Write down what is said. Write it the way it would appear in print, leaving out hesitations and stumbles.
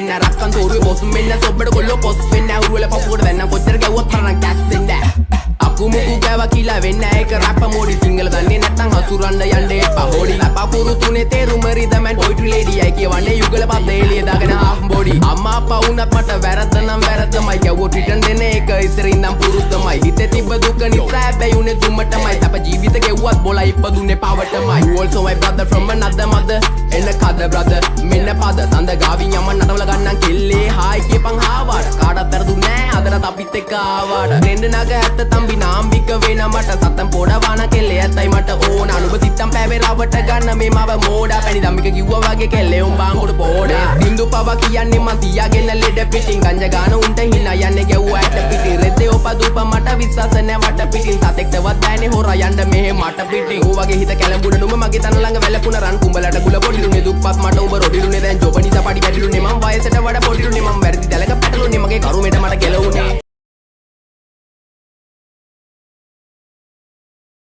දෙන්න රක්කන් තෝරුවේ බොස් මෙන්න සොබ්බඩ කොල්ලෝ පොස් වෙන්න උරුවල පපුවට දැන් නම් කොච්චර ගැව්වත් මට නම් කැස් දෙන්න. අකුමුකු ගෑවා කියලා වෙන්න ඒක රැප මෝඩි. සිංහල දන්නේ නැත්නම් හසුරන්න යන්න එපා හොඩි. අපකුරු තුනේ තේරුම රිදම් ඇන්ඩ් පොයිට්‍රි ලේඩි. අයි කියවන්නේ යුගල පද එළිය දාගෙන හාෆ් බොඩි. අම්මා අප්පා වුණත් මට වැරද්ද නම් වැරද්දමයි. ගැව්වොත් රිටර්න් දෙන එක ඉස්සර ඉඳන් පුරුද්දමයි. හිතේ තිබ්බ දුක නිසා හැබැයි උනේ දුමටමයි. සැප ජීවිත ගෙව්වත් බොලා ඉපදුනේ පවටමයි. You also my brother from another mother. එන්න කද brother, මෙන්න පද සඳ ගාවින් යමන් නටවල ගන්නම් කෙල්ලේ. හායි කියපන් හාවාට. කාටවත් වැරදුන්නේ නෑ අදටත් අපිත් එක්ක ආවාට. රෙන්ඩ නග ඇත්ත තම්බි නාම්බික වෙන මට සත්තම් පොඩ වාන කෙල්ලේ ඇත්තයි මට ඕන. අනුබ සිත්තම් පෑවේ රවට ගන්න මේ මව මෝඩා. පැණි දම්මික කිව්වා වගේ කෙල්ලේ උඹ අඟුරු පෝඩා. සින්දු පව කියන්නේ මං තියාගෙන ලෙඩ පිටින්. ගංජා ගාන උන්ට හිනා යන්නේ ගැව්වා ඇට පිටින්. රෙද්දේ ඔප දුප මට විශ්වාස නෑ වට පිටින්. සතෙක්ටවත් බෑනේ හොරා යන්න මෙහෙ මට පිටින්. ඌ වගේ හිත කැළඹුණ නුඹ මගේ තන ළඟ වැළපුණ රන් කුඹලට ගුල පොඩිලුනේ. දුප්පත් මට උඹ රොඩිලුනේ. දැන් ජොබ නිසා පඩි වැඩිලුනේ. මං වයසට වඩා පොඩිලුනේ. මං